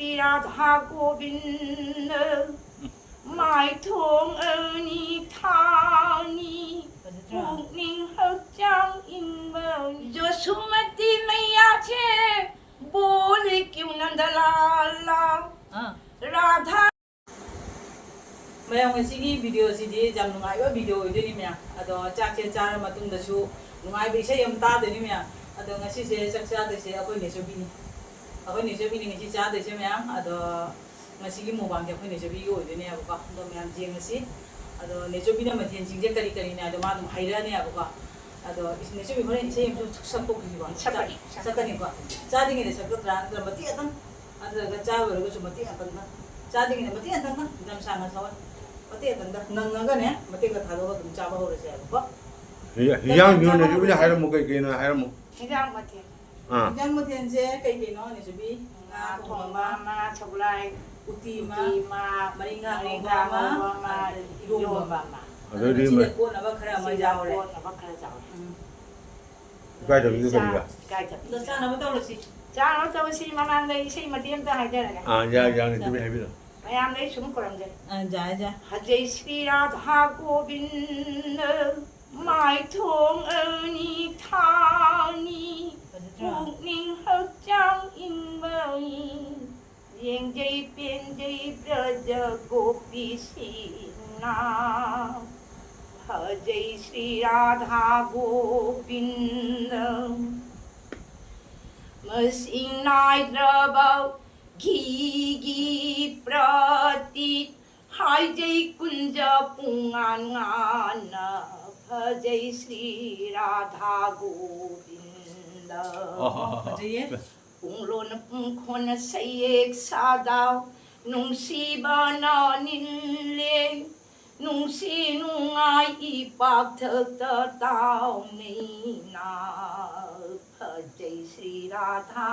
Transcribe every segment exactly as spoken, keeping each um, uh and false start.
ꯔꯥꯙꯥ ꯒꯣꯕꯤꯟꯗ, ꯃꯥꯏꯊꯣꯡ ꯑꯅꯤ ꯊꯥꯅꯤ, ꯐꯖꯗ꯭ꯔꯥ? ꯄꯨꯛꯅꯤꯡ ꯍꯛꯆꯥꯡ ꯏꯪꯕꯅꯤ꯫ ꯖꯣꯁꯨꯃꯇꯤ ꯃꯩꯌꯥꯁꯦ ꯕꯣꯂꯦ ꯀ꯭ꯌꯨ ꯅꯟꯗ ꯂꯥꯂꯥ꯫ ꯑꯥ꯫ ꯔꯥꯙꯥ꯫ ꯃꯌꯥꯝ, ꯉꯁꯤꯒꯤ video ꯁꯤꯗꯤ ꯌꯥꯝ ꯅꯨꯡꯉꯥꯏꯕ video ꯑꯣꯏꯗꯣꯏꯅꯤ ꯃꯌꯥꯝ꯫ ꯑꯗꯣ ꯆꯥꯛꯁꯦ ꯆꯥꯔ ꯃꯇꯨꯡꯗꯁꯨ ꯅꯨꯡꯉꯥꯏꯕ ꯏꯁꯩ ꯑꯃ ꯇꯥꯗꯣꯏꯅꯤ ꯃꯌꯥꯝ꯫ ꯑꯗꯣ ꯉꯁꯤꯁꯦ ꯆꯥꯛ ꯆꯥꯗꯣꯏꯁꯦ ꯑꯩꯈꯣꯏ ꯅꯦꯆꯧꯕꯤꯅꯤ꯫ ꯑꯩꯈꯣꯏ ꯅꯦꯆꯧꯕꯤꯅꯤ ꯉꯁꯤ ꯆꯥꯗꯣꯏꯁꯦ ꯃꯌꯥꯝ꯫ ꯑꯗꯣ ꯉꯁꯤꯒꯤ mukbangꯁꯦ ꯑꯩꯈꯣꯏ ꯅꯦꯆꯧꯕꯤꯒꯤ ꯑꯣꯏꯗꯣꯏꯅꯦꯕꯀꯣ꯫ ꯑꯗꯣ ꯃꯌꯥꯝ ꯌꯦꯡꯉꯁꯤ꯫ ꯑꯗꯣ ꯅꯦꯆꯧꯕꯤꯅ ꯃꯊꯦꯜꯁꯤꯡꯁꯦ ꯀꯔꯤ ꯀꯔꯤꯅꯦ ꯍꯥꯏꯗꯣ ꯃꯥ ꯑꯗꯨꯝ ꯍꯥꯏꯔꯛꯑꯅꯦꯕꯀꯣ꯫ ꯑꯗꯣ ꯏꯁ, ꯅꯦꯆꯧꯕꯤ ꯍꯣꯔꯦꯟ ꯏꯁꯩ ꯑꯃꯁꯨ ꯁꯛꯇꯣꯛꯈꯤꯁꯤꯀꯣ꯫ ꯁꯛꯀꯅꯤ, ꯁꯛꯀꯅꯤꯀꯣ꯫ ꯆꯥꯗ꯭ꯔꯤꯉꯩꯗ ꯁꯛꯀꯗ꯭ꯔꯥ ꯅꯠꯇ꯭ꯔꯒ ꯃꯇꯦꯛ ꯑꯃꯇꯪ? ꯅꯠꯇ꯭ꯔꯒ ꯆꯥ ꯂꯣꯏꯔꯒꯁꯨ ꯃꯇꯦꯛ ꯑꯃꯇꯪꯗꯪ? ꯆꯥꯗ꯭ꯔꯤꯉꯩꯗ ꯃꯇꯦꯛ ꯑꯃꯇꯪꯗꯪ, ꯌꯥꯝ ꯁꯥꯡꯅ ꯁꯛꯑꯣꯏ꯫ ꯃꯇꯦꯛ ꯑꯃꯇꯪꯗꯪ ꯉꯪꯉꯒꯅꯦ, ꯃꯇꯦꯛꯇ ꯊꯥꯗꯣꯛꯑꯒ ꯑꯗꯨꯝ ꯆꯥꯕ ꯍꯧꯔꯁꯦ ꯍꯥꯏꯕꯀꯣ꯫ ꯍꯤꯟꯖꯥꯡ, ꯍꯤꯟꯖꯥꯡꯗꯨꯅ ꯅꯦꯆꯧꯕꯤꯅ ꯍꯥꯏꯔꯝꯃꯣ ꯀꯩ ꯀꯩꯅꯣ ꯍꯥꯏꯔꯝꯃꯣ꯫ ꯍꯤꯟꯖꯥꯡ ꯃꯊꯦꯜ꯫ ꯑꯥ꯫ ꯍꯤꯟꯖꯥꯡ ꯃꯊꯦꯜꯁꯦ ꯀꯩ ꯀꯩꯅꯣ ꯅꯦꯆꯧꯕꯤ? ꯉꯥ ꯊꯣꯡꯕ ꯑꯃ, ꯁꯒꯣꯜꯍꯋꯥꯏ ꯎꯇꯤ ꯑꯃ, ꯎꯇꯤ ꯑꯃ, ꯃꯔꯤꯡꯈꯥ ꯃꯔꯤꯡꯈꯥ ꯉꯧꯕ ꯑꯃ, ꯉꯧꯕ ꯑꯃ, ꯑꯗꯒꯤ ꯏꯔꯣꯝꯕ ꯏꯔꯣꯝꯕ ꯑꯃ꯫ ꯑꯃ꯫ ꯑꯗꯩꯗꯤ ꯃꯆꯤꯗ ꯀꯣꯠꯅꯕ ꯈꯔ ꯑꯃ ꯃꯆꯤꯗ ꯌꯥꯎꯔꯦ꯫ ꯀꯣꯠꯅꯕ ꯈꯔ ꯌꯥꯎꯔꯦ꯫ ꯎꯝ꯫ ꯏꯀꯥꯏꯗꯕꯤꯗ ꯆꯥ-, ꯀꯔꯤꯔꯥ? ꯏꯀꯥꯏꯗꯕꯤ꯫ ꯑꯗꯣ ꯆꯥꯅꯕ ꯇꯧꯔꯁꯤ꯫ ꯆꯥꯅꯕ ꯇꯧꯔꯁꯤ, ꯃꯃꯥꯡꯗ ꯏꯁꯩ ꯃꯇꯦꯛ ꯑꯝꯇ ꯍꯥꯏꯖꯔꯒꯦ꯫ ꯑꯥ, ꯌꯥꯏ, ꯌꯥꯏ, ꯑꯗꯨꯝ ꯍꯥꯏꯕꯤꯔꯣ꯫ ꯃꯌꯥꯝꯗ ꯑꯩ ꯁꯨꯝ ꯈꯨꯔꯨꯝꯖꯔꯤ꯫ ꯑꯥ, ꯌꯥꯏ, ꯌꯥꯏ꯫ ꯐꯖꯩ ꯁ꯭ꯔꯤ ꯔꯥꯙꯥ ꯒꯣꯕꯤꯟꯗ, ꯃꯥꯏꯊꯣꯡ ꯑꯅꯤ ꯊꯥꯅꯤ, ꯐꯖꯗ꯭ꯔꯥ? ꯄꯨꯛꯅꯤꯡ ꯍꯛꯆꯥꯡ ꯏꯪꯕꯅꯤ꯫ ꯌꯦꯡꯖꯩ ꯄꯦꯟꯖꯩ ꯕ꯭ꯔꯖ ꯒꯣꯄꯤꯁꯤꯡꯅ, ꯐꯖꯩ ꯁ꯭ꯔꯤ ꯔꯥꯙꯥ ꯒꯣꯕꯤꯟꯗ꯫ ꯃꯁꯤꯡ ꯅꯥꯏꯗ꯭ꯔꯕ ꯘꯤꯒꯤ ꯄ꯭ꯔꯇꯤꯛ ꯍꯥꯏꯖꯩ ꯀꯨꯟꯖ ꯄꯨꯡꯉꯥꯟ ꯉꯥꯟꯅ, ꯐꯖꯩ ꯁ꯭ꯔꯤ ꯔꯥꯙꯥ ꯒꯣꯕꯤꯟꯗ꯫ ꯑꯣ, ꯐꯖꯩꯌꯦ꯫ ꯄꯨꯡꯂꯣꯟ ꯄꯨꯡꯈꯣꯟ ꯁꯩꯌꯦꯛ ꯁꯥꯗꯥꯎ ꯅꯨꯡꯁꯤꯕꯅ ꯅꯤꯜꯂꯦ, ꯅꯨꯡꯁꯤ ꯅꯨꯡꯉꯥꯏ ꯏꯄꯥꯛꯊꯛꯇ ꯇꯥꯎꯅꯩꯅ, ꯐꯖꯩ ꯁ꯭ꯔꯤ ꯔꯥꯙꯥ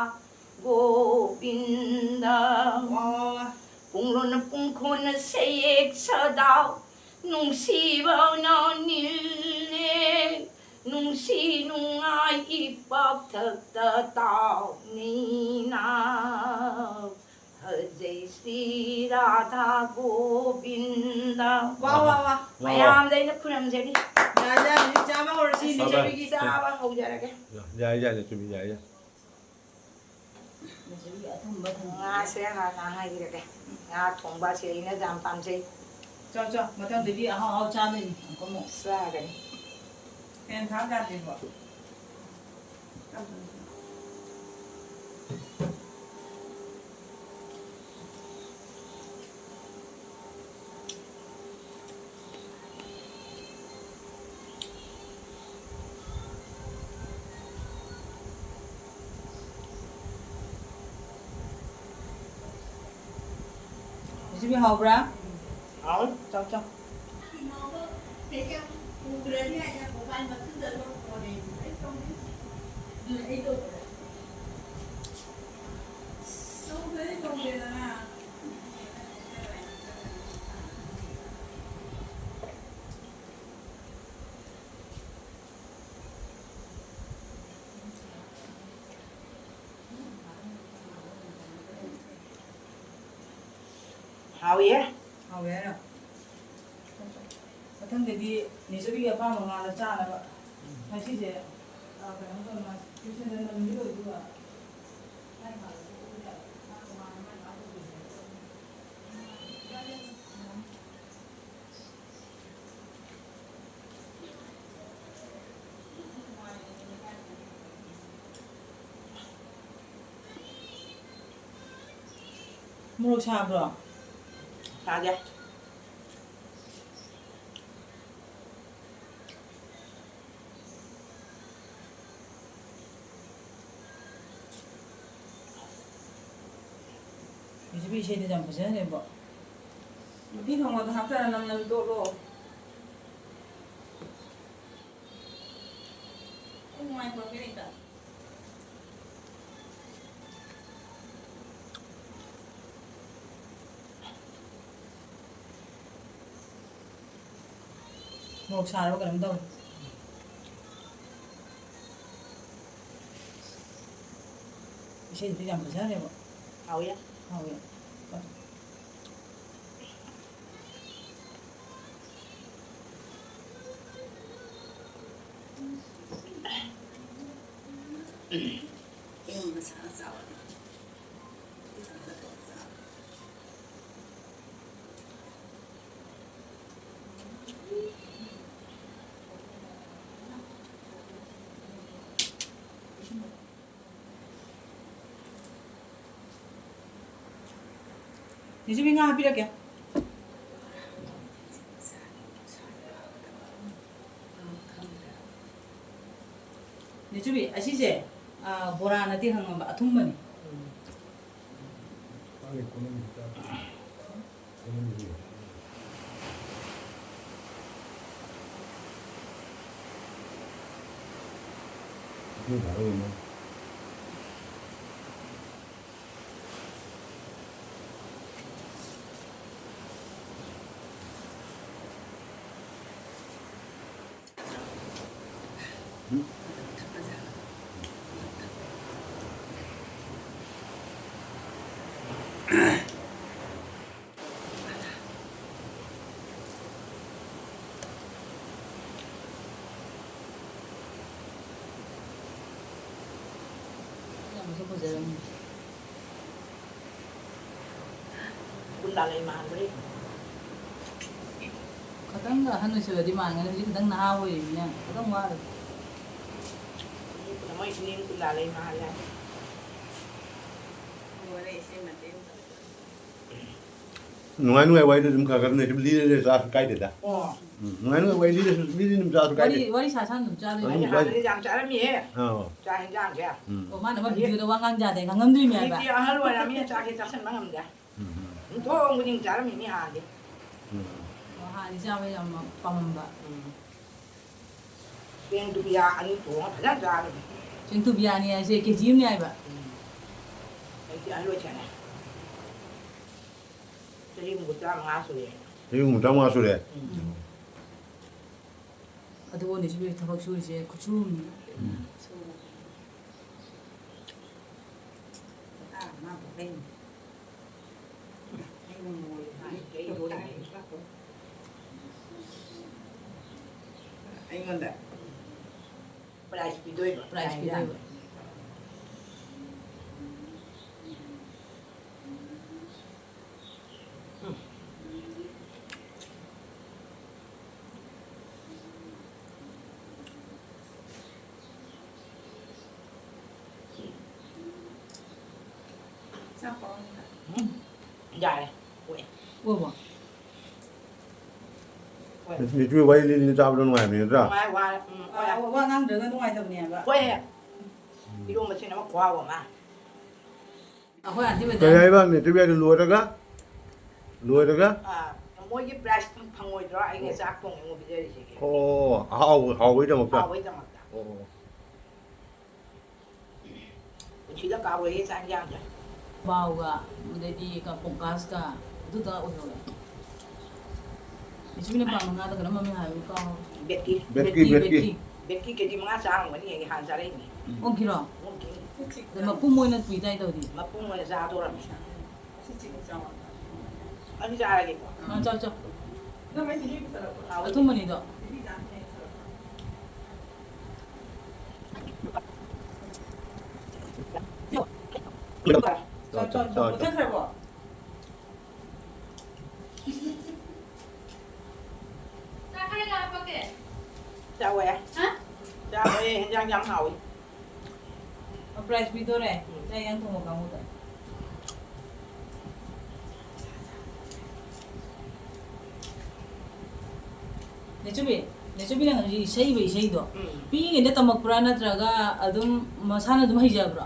ꯒꯣꯕꯤꯟꯗ꯫ ꯋꯥ, ꯋꯥ, ꯋꯥ꯫ ꯄꯨꯡꯂꯣꯟ ꯄꯨꯡꯈꯣꯟ ꯁꯩꯌꯦꯛ ꯁꯥꯗꯥꯎ ꯅꯨꯡꯁꯤꯕꯅ ꯅꯤꯜꯂꯦ, ꯅꯨꯡꯁꯤ ꯅꯨꯡꯉꯥꯏ ꯏꯄꯥꯛꯊꯛꯇ ꯇꯥꯎꯅꯩꯅ, ꯔꯥꯙꯥ ꯒꯣꯕꯤꯟꯗ꯫ ꯋꯥ, ꯋꯥ, ꯋꯥ꯫ ꯋꯥ, ꯋꯥ꯫ ꯃꯌꯥꯝꯗ ꯑꯩꯅ ꯈꯨꯔꯨꯝꯖꯔꯤ꯫ ꯌꯥꯏ, ꯌꯥꯏ, ꯍꯧꯖꯤꯛ ꯆꯥꯕ ꯍꯧꯔꯁꯤ, ꯆꯥꯕ꯫ ꯅꯤꯖꯕꯤꯒꯤ꯫ ꯆꯥꯕ ꯍꯧꯖꯔꯒꯦ꯫ ꯌꯥꯏ, ꯌꯥꯏ, ꯌꯥꯏ, ꯆꯨꯝꯃꯤ, ꯌꯥꯏ, ꯌꯥꯏ꯫ ꯅꯤꯖꯕꯤꯒꯤ ꯑꯊꯨꯝꯕ ꯊꯝꯕꯤꯔꯒꯦ꯫ ꯉꯥꯁꯦ ꯍꯥꯟꯅ ꯍꯥꯏꯈ꯭ꯔꯒꯦ꯫ ꯉꯥ ꯊꯣꯡꯕꯁꯦ ꯑꯩꯅ ꯌꯥꯝ ꯄꯥꯝꯖꯩ꯫ ꯆꯥꯎ, ꯆꯥꯎ, ꯃꯊꯪꯗꯗꯤ ꯑꯍꯥꯎ ꯑꯍꯥꯎ ꯆꯥꯗꯣꯏꯅꯤ꯫ ꯑꯃꯨꯛꯀ ꯑꯃꯨꯛ꯫ ꯆꯥꯒꯅꯤ꯫ ꯐꯦꯟ ꯊꯥ ꯌꯥꯗ꯭ꯔꯤꯕꯣ? ꯍꯧꯖꯤꯛ ꯍꯥꯎꯕ꯭ꯔꯥ? ꯍꯥꯎ꯫ ꯆꯥꯎ, ꯆꯥꯎ꯫ ꯍꯥꯎꯏꯌꯦ꯫ ꯍꯥꯎꯋꯦ ꯍꯥꯏꯔꯣ? ꯃꯊꯪꯗꯗꯤ ꯅꯦꯆꯔꯒꯤ ꯑꯄꯥꯝꯕ ꯉꯥꯗ ꯆꯥꯅꯕ꯫ ꯉꯁꯤꯁꯦ, ꯑ, ꯀꯩꯅꯣ ꯇꯧꯅ, ꯇ꯭ꯌꯨꯁꯟꯗ ꯅꯪꯒꯤ ꯑꯣꯏꯗꯣꯏꯕ꯫ ꯃꯣꯔꯣꯛ ꯁꯥꯕ꯭ꯔꯣ? ꯁꯥꯗꯦ꯫ ꯍꯧꯖꯤꯛꯀꯤ ꯏꯁꯩꯗꯣ ꯌꯥꯝ ꯐꯖꯈ꯭ꯔꯦꯕꯣ꯫ ꯎꯇꯤ ꯊꯣꯡꯕꯗꯣ ꯍꯥꯞꯆꯔ ꯅꯝ ꯅꯝ ꯇꯣꯠꯂꯣ꯫ ꯅꯨꯡꯉꯥꯏꯕ꯭ꯔꯣ ꯀꯦꯔꯦꯛꯇ? ꯃꯣꯔꯣꯛ ꯁꯥꯔꯕ ꯀꯩꯅꯣꯝ ꯇꯧꯔꯦ꯫ ꯏꯁꯩꯗꯨꯗꯤ ꯌꯥꯝ ꯐꯖꯈ꯭ꯔꯦꯕ꯫ ꯍꯥꯎꯋꯦ꯫ ꯍꯥꯎꯋꯦ꯫ ꯏꯪꯕ ꯁꯥ ꯆꯥꯎꯔꯅꯤ꯫ ꯅꯤꯁꯨꯕꯤ, ꯉꯥ ꯍꯥꯞꯄꯤꯔꯛꯀꯦ꯫ ꯅꯤꯁꯨꯕꯤ, ꯑꯁꯤꯁꯦ, ꯑ, ꯕꯣꯔꯥ ꯅꯠꯇꯦ, ꯈꯪꯉꯕ, ꯑꯊꯨꯝꯕꯅꯤ꯫ ꯌꯥꯝꯅꯁꯨ ꯐꯖꯔꯝꯃꯤ꯫ ꯀꯨꯟꯗꯥ ꯂꯩ ꯃꯥꯟꯕ꯭ꯔꯥ? ꯈꯇꯪꯒ ꯑꯍꯟ ꯑꯣꯏꯁꯜꯂꯗꯤ ꯃꯥꯟꯒꯅꯤ, ꯍꯧꯖꯤꯛ ꯈꯤꯇꯪ ꯅꯍꯥ ꯑꯣꯏꯔꯤꯕꯅꯤꯅ ꯈꯤꯇꯪ ꯋꯥꯠꯂꯤ꯫ ꯃꯣꯏ ꯏꯅꯦ ꯀꯨꯟꯗꯥ ꯂꯩ ꯃꯥꯜꯂꯦ꯫ ꯂꯣꯏꯔꯦ, ꯏꯁꯩ ꯃꯇꯦꯛ ꯑꯃ ꯇꯧꯔꯒ꯫ ꯅꯨꯡꯉꯥꯏ ꯅꯨꯡꯉꯥꯏ ꯋꯥꯔꯤꯗꯣ ꯑꯗꯨꯝ ꯈꯔ ꯈꯔ ꯅꯣꯏ ꯁꯨꯝ ꯂꯤꯔ ꯂꯩꯔ ꯆꯥꯁꯨ ꯀꯥꯏꯗꯦꯗ꯫ ꯑꯣ꯫ ꯎꯝ, ꯅꯨꯡꯉꯥꯏ ꯅꯨꯡꯉꯥꯏ ꯋꯥꯔꯤ ꯂꯤꯔ ꯁꯨꯝ ꯂꯤꯔ ꯑꯗꯨꯝ ꯆꯥꯁꯨ ꯀꯥꯏꯗꯦ꯫ ꯋꯥꯔꯤ, ꯋꯥꯔꯤ ꯁꯥ ꯁꯥꯅ ꯑꯗꯨꯝ ꯆꯥꯗꯣꯏꯅꯦ꯫ ꯑꯗꯨꯝ ꯑꯩꯗꯤ ꯍꯥꯟꯅꯗꯤ ꯌꯥꯝ ꯆꯥꯔꯝꯃꯤꯍꯦ꯫ ꯑꯥ꯫ ꯆꯥꯛ ꯍꯦꯟꯖꯥꯡꯁꯦ꯫ ꯎꯝ꯫ ꯑꯣ, ꯃꯥꯅ ꯑꯃ ꯍꯧꯖꯤꯛ ꯚꯤꯗꯤꯑꯣꯗ ꯋꯥ ꯉꯥꯡ ꯌꯥꯗꯦ, ꯉꯥꯡꯉꯝꯗ꯭ꯔꯤꯅꯦ ꯍꯥꯏꯕ꯫ ꯍꯧꯖꯤꯛꯇꯤ ꯑꯍꯜ ꯑꯣꯏꯔꯃꯤꯅ ꯆꯥꯛꯁꯦ ꯆꯥꯁꯟꯕ ꯉꯝꯗ꯭ꯔꯦ꯫ ꯎꯝ, ꯎꯝ꯫ ꯅꯨꯡꯊꯣꯡ ꯈꯨꯗꯤꯡ ꯆꯥꯔꯝꯃꯤꯅꯤ ꯍꯥꯟꯅꯗꯤ꯫ ꯎꯝ꯫ ꯑꯣ, ꯍꯥꯟꯅꯗꯤ ꯆꯥꯕ ꯌꯥꯝ ꯄꯥꯝꯃꯝꯕ꯫ ꯎꯝ꯫ ꯆꯦꯡ ꯇꯨꯕꯤꯌꯥ ꯑꯅꯤ ꯊꯣꯡꯉ ꯐꯖꯅ ꯆꯥꯔꯝꯃꯤ꯫ ꯆꯦꯡ ꯇꯨꯕꯤꯌꯥ ꯑꯅꯤ ꯍꯥꯏꯁꯦ ꯀꯦ ꯖꯤ ꯑꯃꯅꯦ ꯍꯥꯏꯕ꯫ ꯎꯝ꯫ ꯍꯧꯖꯤꯛꯇꯤ ꯑꯍꯜ ꯑꯣꯏꯁꯜꯂꯦ꯫ ꯆꯍꯤ ꯍꯨꯝꯐꯨꯇꯔꯥ ꯃꯉꯥ ꯁꯨꯔꯦ꯫ ꯆꯍꯤ ꯍꯨꯝꯐꯨꯇꯔꯥ ꯃꯉꯥ ꯁꯨꯔꯦ? ꯎꯝ꯫ ꯑꯗꯨꯕꯨꯅꯦ ꯁꯤꯒꯤ ꯊꯕꯛ ꯁꯨꯔꯤꯁꯦ ꯈꯨꯠꯁꯨꯃꯅꯤ꯫ ꯎꯝ꯫ ꯑꯩꯉꯣꯟꯗ prize ꯄꯤꯗꯣꯏꯕ꯫ Prize ꯄꯤꯗꯣꯏꯕ꯫ ꯎꯝ, ꯌꯥꯔꯦ꯫ ꯑꯣꯛꯑꯦ꯫ ꯑꯣꯛꯑꯕꯣ? ꯅꯨꯄꯤ ꯋꯥꯔꯤ ꯂꯤ ꯂꯤ ꯆꯥꯕꯗꯣ ꯅꯨꯡꯉꯥꯏꯕꯅꯤ ꯅꯠꯇ꯭ꯔꯥ? ꯅꯨꯡꯉꯥꯏ, ꯋꯥ-, ꯎꯝ, ꯋꯥ-, ꯋꯥ ꯉꯥꯡꯗ꯭ꯔꯒ ꯅꯨꯡꯉꯥꯏꯇꯕꯅꯦ ꯍꯥꯏꯕ꯫ ꯍꯣꯏ꯫ ꯏꯔꯣꯝꯕꯁꯤꯅ ꯑꯃ ꯈꯨꯍꯥꯎ ꯑꯃ꯫ ꯑꯩꯈꯣꯏ ꯑꯥꯟꯇꯤ ꯀꯩ ꯃꯦꯗꯥꯝ꯫ ꯍꯥꯏꯕ ꯅꯨꯄꯤ ꯋꯥꯔꯤ ꯂꯣꯏꯔꯒ? ꯂꯣꯏꯔꯒ? ꯑꯥ, ꯃꯣꯏꯒꯤ prize ꯐꯪꯉꯣꯏꯗ꯭ꯔꯣ? ꯑꯩꯅ ꯆꯥꯛ ꯊꯣꯡꯉꯦ ꯃꯣꯏ ꯄꯤꯖꯔꯤꯁꯤꯒꯤ꯫ ꯑꯣ, ꯑꯍꯥꯎ-, ꯍꯥꯎꯕꯩꯗꯃꯛꯇ? ꯍꯥꯎꯕꯩꯗꯃꯛꯇ꯫ ꯑꯣ꯫ ꯄꯨꯟꯁꯤꯗ ꯀꯥꯎꯔꯣꯏꯌꯦ ꯆꯥꯛ ꯏꯟꯖꯥꯡꯁꯦ꯫ ꯄꯥꯎꯒ, ꯑꯗꯩꯗꯤ ꯀ-, ꯄꯣꯡꯀꯥꯁꯀ, ꯑꯗꯨꯗ ꯑꯣꯏꯍꯧꯔꯦ꯫ ꯂꯤꯁꯤꯡ ꯃꯤꯅ ꯄꯥꯝꯕ ꯉꯥꯗꯣ ꯀꯩꯅꯣꯝ ꯃꯃꯤꯡ ꯍꯥꯏꯕꯅꯤ, ꯀꯥꯎꯔꯦ꯫ ꯕꯦꯠꯀꯤ꯫ ꯕꯦꯠꯀꯤ, ꯕꯦꯠꯀꯤ, ꯕꯦꯠꯀꯤ꯫ ꯕꯦꯠꯀꯤ꯫ ꯕꯦꯠꯀꯤ ꯀꯦꯖꯤ ꯃꯉꯥ ꯆꯥꯔꯝꯒꯅꯤ, ꯑꯩ ꯍꯥꯟꯅ ꯆꯥꯔꯛꯏꯅꯦ꯫ ꯑꯣꯟꯈꯤꯔꯣ? ꯑꯣꯟꯈꯤꯅꯤ꯫ ꯑꯗ ꯃꯄꯨꯝ ꯑꯣꯏꯅ ꯄꯨꯏ ꯇꯥꯏ ꯇꯧꯗꯤ꯫ ꯃꯄꯨꯝ ꯑꯣꯏꯅ ꯆꯥꯗꯣꯔꯝꯅꯤ꯫ ꯑꯗꯨ ꯆꯥꯔꯒꯦꯀꯣ꯫ ꯑꯥ, ꯆꯥꯎ, ꯆꯥꯎ꯫ ꯍꯥꯎꯋꯤ꯫ ꯑꯊꯨꯝꯕꯅꯤꯗꯣ꯫ ꯆꯥꯎ, ꯆꯥꯎ, ꯆꯥꯎ, ꯆꯥꯎ꯫ ꯃꯨꯊꯠꯈ꯭ꯔꯕꯣ? ꯆꯥꯛ ꯈꯔ ꯍꯥꯞꯄꯛꯀꯦ꯫ ꯆꯥꯎꯋꯦ꯫ ꯍꯥ? ꯆꯥꯎꯋꯦ, ꯍꯦꯟꯖꯥꯡ ꯌꯥꯝ ꯍꯥꯎꯋꯤ꯫ ꯑꯣ, prize ꯄꯤꯗꯣꯔꯦ? ꯎꯝ꯫ ꯆꯥꯛ ꯏꯟꯖꯥꯡ ꯊꯣꯡꯕ ꯀꯥꯡꯕꯨꯗ꯫ ꯅꯦꯆꯨꯕꯤ, ꯅꯦꯆꯨꯕꯤꯅ ꯍꯧꯖꯤꯛ ꯏꯁꯩꯕ ꯏꯁꯩꯗꯣ ꯎꯝ꯫ ꯄꯤꯛꯏꯉꯩꯗ ꯇꯝꯃꯛꯄ꯭ꯔꯥ ꯅꯠꯇ꯭ꯔꯒ ꯑꯗꯨꯝ ꯃꯁꯥꯅ ꯑꯗꯨꯝ ꯍꯩꯖꯕ꯭ꯔꯣ?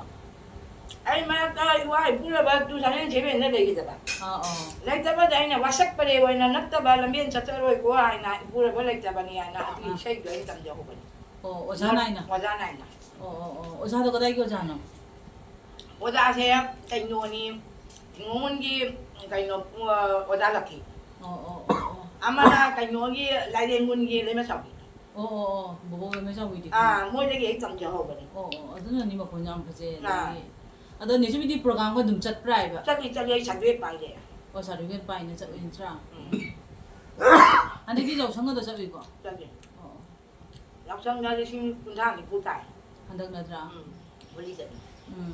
ꯑꯩ ꯃꯔꯛꯇ ꯏꯋꯥ ꯏꯄꯨꯔꯣꯏꯕ two thousand sevenꯗ ꯂꯩꯈꯤꯗꯕ꯫ ꯑꯥ, ꯑꯥ꯫ ꯂꯩꯇꯕꯗ ꯑꯩꯅ ꯋꯥꯁꯛ ꯄꯔꯦꯡ ꯑꯣꯏꯅ ꯅꯠꯇꯕ ꯂꯝꯕꯦꯟ ꯆꯠꯆꯔꯣꯏꯀꯣ ꯍꯥꯏꯅ ꯏꯄꯨꯔꯣꯏꯕ ꯂꯩꯇꯕꯅꯤ ꯍꯥꯏꯅ ꯑꯗꯨꯒꯤ ꯑꯥ꯫ ꯏꯁꯩꯗꯣ ꯑꯩꯅ ꯇꯝꯖꯍꯧꯕꯅꯤ꯫ ꯑꯣ, ꯑꯣꯖꯥ ꯅꯥꯏꯅ? ꯑꯣꯖꯥ ꯅꯥꯏꯅ꯫ ꯑꯣ, ꯑꯣ, ꯑꯣ꯫ ꯑꯣꯖꯥꯗꯣ ꯀꯗꯥꯏꯒꯤ ꯑꯣꯖꯥꯅꯣ? ꯑꯣꯖꯥꯁꯦ ꯀꯩꯅꯣꯅꯤ, ꯊꯤꯡꯒꯣꯡꯕꯟꯒꯤ ꯀꯩꯅꯣ, ꯑꯣꯖꯥ ꯂꯛꯀꯤ꯫ ꯑꯣ, ꯑꯣ, ꯑꯣ, ꯑꯣ꯫ ꯑꯃꯅ ꯀꯩꯅꯣꯒꯤ ꯂꯥꯏꯔꯦꯟꯒꯨꯟꯒꯤ ꯂꯩꯃꯆꯥꯎꯕꯤ꯫ ꯑꯣ, ꯑꯣ, ꯑꯣ꯫ ꯕꯣꯕꯣꯛ ꯂꯩꯃꯆꯥꯎꯕꯤꯗꯤ꯫ ꯑꯥ, ꯃꯣꯏꯗꯒꯤ ꯑꯩ ꯇꯝꯖꯍꯧꯕꯅꯤ꯫ ꯑꯣ, ꯑꯣ, ꯑꯗꯨꯅꯅꯤ ꯃꯈꯣꯟ ꯌꯥꯝ ꯐꯖꯩ꯫ ꯑꯥ꯫ ꯑꯗꯒꯤ ꯑꯗꯣ ꯅꯦꯆꯨꯕꯤꯗꯤ programꯒ ꯑꯗꯨꯝ ꯆꯠꯄ꯭ꯔꯥ ꯍꯥꯏꯕ? ꯆꯠꯂꯤ, ꯆꯠꯂꯤ, ꯑꯩ certificate ꯄꯥꯏꯔꯦ꯫ ꯑꯣ, certificate ꯄꯥꯏꯅ ꯆꯠꯂꯨꯏ ꯅꯠꯇ꯭ꯔꯥ? ꯎꯝ꯫ ꯍꯟꯗꯛꯀꯤ ꯌꯥꯎꯁꯪꯒꯗꯣ ꯆꯠꯂꯨꯏꯀꯣ? ꯆꯠꯂꯤ꯫ ꯑꯣ, ꯑꯣ꯫ ꯌꯥꯎꯁꯪꯗ ꯂꯤꯁꯤꯡ ꯀꯨꯟꯊ꯭ꯔꯥ ꯅꯤꯐꯨ ꯇꯥꯏ꯫ ꯍꯟꯗꯛ ꯅꯠꯇ꯭ꯔꯥ? ꯎꯝ, ꯍꯣꯂꯤ ꯆꯠꯂꯤ꯫ ꯎꯝ꯫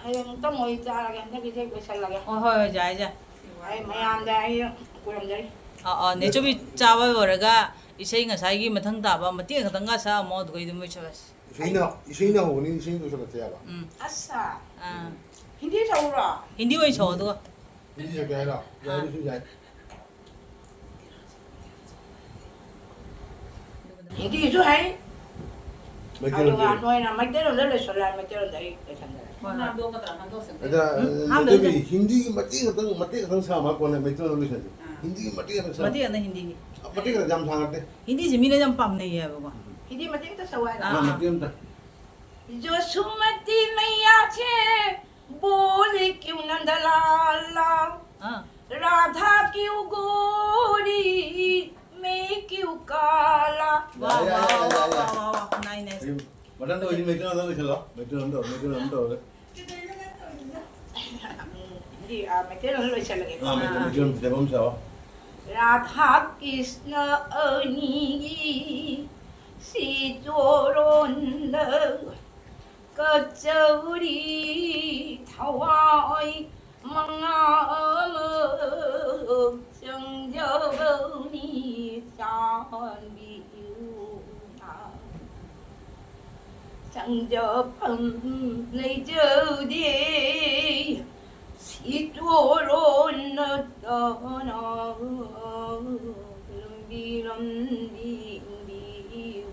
ꯍꯌꯦꯡ ꯑꯃꯨꯛꯇꯪ ꯑꯣꯏ ꯆꯥꯔꯒꯦ, ꯍꯟꯗꯛꯀꯤꯁꯦ ꯂꯣꯏꯁꯜꯂꯒꯦ꯫ ꯍꯣꯏ, ꯍꯣꯏ, ꯍꯣꯏ, ꯌꯥꯏ, ꯌꯥꯏ꯫ ꯑꯩ ꯃꯌꯥꯝꯗ ꯑꯩ ꯈꯨꯔꯨꯝꯖꯔꯤ꯫ ꯑꯥ, ꯑꯥ, ꯅꯦꯆꯨꯕꯤ ꯆꯥꯕ ꯂꯣꯏꯔꯒ ꯏꯁꯩ ꯉꯁꯥꯏꯒꯤ ꯃꯊꯪ ꯇꯥꯕ ꯃꯇꯦꯛ ꯈꯛꯇꯪꯒ ꯁꯛꯑꯝꯃꯣ, ꯑꯗꯨꯒ ꯑꯗꯨꯝ ꯂꯣꯏꯁꯜꯂꯁꯤ꯫ ꯏꯁꯩꯅ ꯏꯁꯩꯅ ꯍꯧꯕꯅꯤ, ꯏꯁꯩ ꯂꯣꯏꯁꯤꯜꯂꯁꯦ ꯍꯥꯏꯕ꯫ ꯎꯝ꯫ ꯑꯁꯥ꯫ ꯑꯥ꯫ ꯍꯤꯟꯗꯤ ꯁꯛꯎꯔꯣ? ꯍꯤꯟꯗꯤ ꯑꯣꯏꯅ ꯁꯛꯑꯣ ꯑꯗꯨꯒ꯫ ꯍꯤꯟꯗꯤ ꯁꯛꯀꯦ ꯍꯥꯏꯔꯣ? ꯌꯥꯏ, ꯑꯥ꯫ ꯑꯗꯨꯁꯨ ꯌꯥꯏ꯫ ꯍꯤꯟꯗꯤꯁꯨ ꯍꯩ꯫ ꯃꯩꯇꯩꯂꯣꯟꯗꯤ ꯑꯗꯨꯒ ꯍꯩ꯫ ꯅꯣꯏꯅ ꯃꯩꯇꯩꯂꯣꯟꯗ ꯂꯣꯏꯁꯤꯜꯂꯣ ꯍꯥꯏ, ꯃꯩꯇꯩꯂꯣꯟꯗ ꯑꯩ ꯂꯣꯏꯁꯤꯟꯖꯔꯒꯦ꯫ ꯍꯣꯏ, ꯍꯣꯏ꯫ ꯑꯗ, ꯎꯝ? ꯍꯥꯞꯇꯣꯏꯁꯦ꯫ ꯅꯠꯇꯦ, ꯍꯤꯟꯗꯤꯒꯤ ꯃꯇꯦꯛ ꯈꯛꯇꯪ, ꯃꯇꯦꯛ ꯈꯛꯇꯪ ꯁꯥꯕ ꯀꯣꯟꯅ ꯃꯩꯇꯩꯂꯣꯟꯗ ꯂꯣꯏꯁꯤꯟꯁꯦ꯫ ꯑꯥ꯫ ꯍꯤꯟꯗꯤꯒꯤ ꯃꯇꯦꯛ ꯈꯛꯇꯪ ꯁꯥꯕ꯫ ꯃꯇꯦꯛ ꯑꯃꯅ ꯍꯤꯟꯗꯤꯒꯤ꯫ ꯃꯇꯦꯛ ꯈꯛꯇꯪ, ꯌꯥꯝ ꯁꯥꯡꯉꯛꯇꯦ꯫ ꯍꯤꯟꯗꯤꯁꯦ ꯃꯤꯅ ꯌꯥꯝ ꯄꯥꯝꯅꯩꯌꯦꯕꯀꯣ꯫ ꯎꯝ꯫ ꯍꯤꯟꯗꯤ ꯃꯇꯦꯛ ꯑꯃꯇ ꯁꯛꯎ ꯍꯥꯏꯔꯣ? ꯑꯥ, ꯑꯥ꯫ ꯃꯇꯦꯛ ꯑꯃꯇ꯫ जो सुमति मैया छे, बोले क्यों नंदलाला, ꯑꯥ꯫ राधा क्यों गोरी, मैं क्यों काला। ꯋꯥ, ꯌꯥꯔꯦ, ꯋꯥ, ꯌꯥꯔꯦ, ꯋꯥ, ꯌꯥꯔꯦ, ꯋꯥ, ꯌꯥꯔꯦ꯫ ꯋꯥ, ꯋꯥ, ꯅꯥꯏ, ꯅꯥꯏ꯫ ꯃꯊꯪꯗ ꯑꯣꯏꯗꯤ ꯃꯩꯇꯩꯂꯣꯟꯗ ꯂꯣꯏꯁꯤꯜꯂꯣ꯫ ꯃꯩꯇꯩꯂꯣꯟꯗ ꯇꯧꯔꯣ, ꯃꯩꯇꯩꯂꯣꯟꯗ ꯇꯧꯔꯣ꯫ ꯎꯝ, ꯍꯤꯟꯗꯤ, ꯑ, ꯃꯩꯇꯩꯂꯣꯟꯗ ꯂꯣꯏꯁꯤꯜꯂꯒꯦꯀꯣ꯫ ꯑꯥ, ꯃꯩꯇꯩ-, ꯃꯩꯇꯩꯂꯣꯟ ꯐꯖꯕ ꯑꯃ ꯁꯥꯎ꯫ राधा कृष्ण अनी सी चोरोन कचौरी थवाई मंगाम चंजवनी चांबियुना। संजोगम लैजोदे सितोरो नतन लंबी लंबी दियो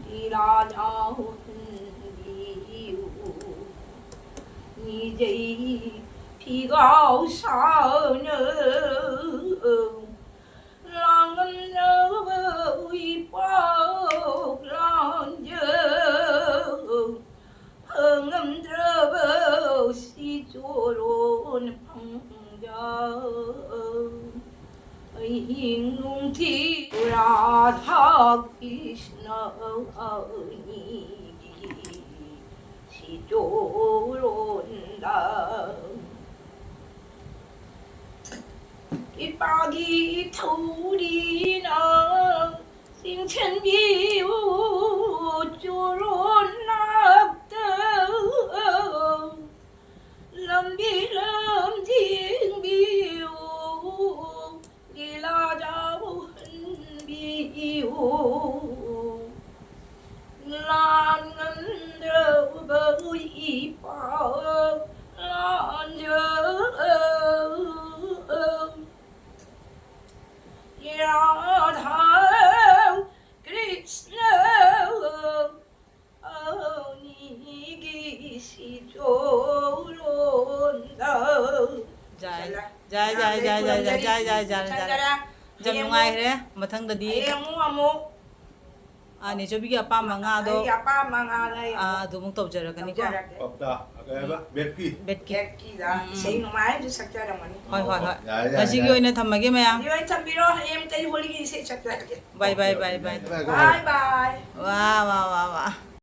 दिला जाओ दियो निजई फिगाओ सानो ꯂꯥꯡꯉꯝꯗ꯭ꯔꯕ ꯏꯄꯥꯎ ꯂꯥꯟꯖꯧ, ꯐꯪꯉꯝꯗ꯭ꯔꯕ ꯁꯤ ꯆꯣꯔꯣꯟ ꯐꯪꯖꯧ꯫ ꯑꯍꯤꯡ ꯅꯨꯡꯊꯤꯜ ꯔꯥꯙꯥ ꯀ꯭ꯔꯤꯁꯅ ꯑꯅꯤꯒꯤ ꯁꯤ ꯆꯣꯔꯣꯟꯗ ꯏꯄꯥꯒꯤ ꯊꯧꯔꯤꯅ ꯆꯤꯡꯁꯤꯟꯕꯤꯌꯨ ꯆꯣꯔꯣꯟ ꯂꯥꯛꯇ ꯂꯝꯕꯤ ꯂꯝꯖꯤꯡꯕꯤꯌꯨ ꯂꯤꯂꯥ ꯌꯥꯎꯍꯟꯕꯤꯌꯨ꯫ ꯌꯥꯏ, ꯌꯥꯏ, ꯌꯥꯔꯦ, ꯌꯥꯔꯦ꯫ ꯂꯣꯏꯁꯟꯖꯔꯦ꯫ ꯌꯥꯝ ꯍꯌꯦꯡ ꯅꯨꯡꯉꯥꯏꯔꯦ꯫ ꯃꯊꯪꯗꯗꯤ, ꯍꯌꯦꯡ ꯑꯃꯨꯛ ꯑꯃꯨꯛ ꯑ, ꯅꯦꯆꯧꯕꯤꯒꯤ ꯑꯄꯥꯝꯕ ꯉꯥꯗꯣ, ꯑꯩꯒꯤ ꯑꯄꯥꯝꯕ ꯉꯥꯗ ꯑꯩ ꯑ, ꯑꯗꯨꯃꯨꯛ ꯇꯧꯖꯔꯛꯀꯅꯤꯀꯣ꯫ ꯇꯧꯖꯔꯛꯀꯦ꯫ ꯄꯞꯇꯥ, ꯀꯩ ꯍꯥꯏꯕ? ꯕꯦꯠꯀꯤ꯫ ꯕꯦꯠꯀꯤ꯫ ꯕꯦꯠꯀꯤꯗ ꯎꯝ꯫ ꯏꯁꯩ ꯅꯨꯡꯉꯥꯏ ꯑꯃꯁꯨ ꯁꯛꯆꯔꯝꯒꯅꯤ꯫ ꯍꯣꯏ, ꯍꯣꯏ, ꯍꯣꯏ꯫ ꯌꯥꯔꯦ, ꯌꯥꯔꯦ, ꯉꯁꯤꯒꯤ ꯌꯥꯔꯦ꯫ ꯑꯣꯏꯅ ꯊꯝꯃꯒꯦ ꯃꯌꯥꯝ꯫ ꯂꯣꯏ ꯊꯝꯕꯤꯔꯣ, ꯍꯌꯦꯡ ꯀꯩ ꯍꯣꯂꯤꯒꯤ ꯏꯁꯩ ꯁꯛꯆꯔꯛꯀꯦ꯫ ꯕꯥꯏ, ꯕꯥꯏ, ꯕꯥꯏ, ꯕꯥꯏ꯫ ꯕꯥꯏ, ꯕꯥꯏ꯫ ꯕꯥꯏ ꯕꯥꯏ꯫ ꯋꯥ, ꯋꯥ, ꯋꯥ, ꯋꯥ꯫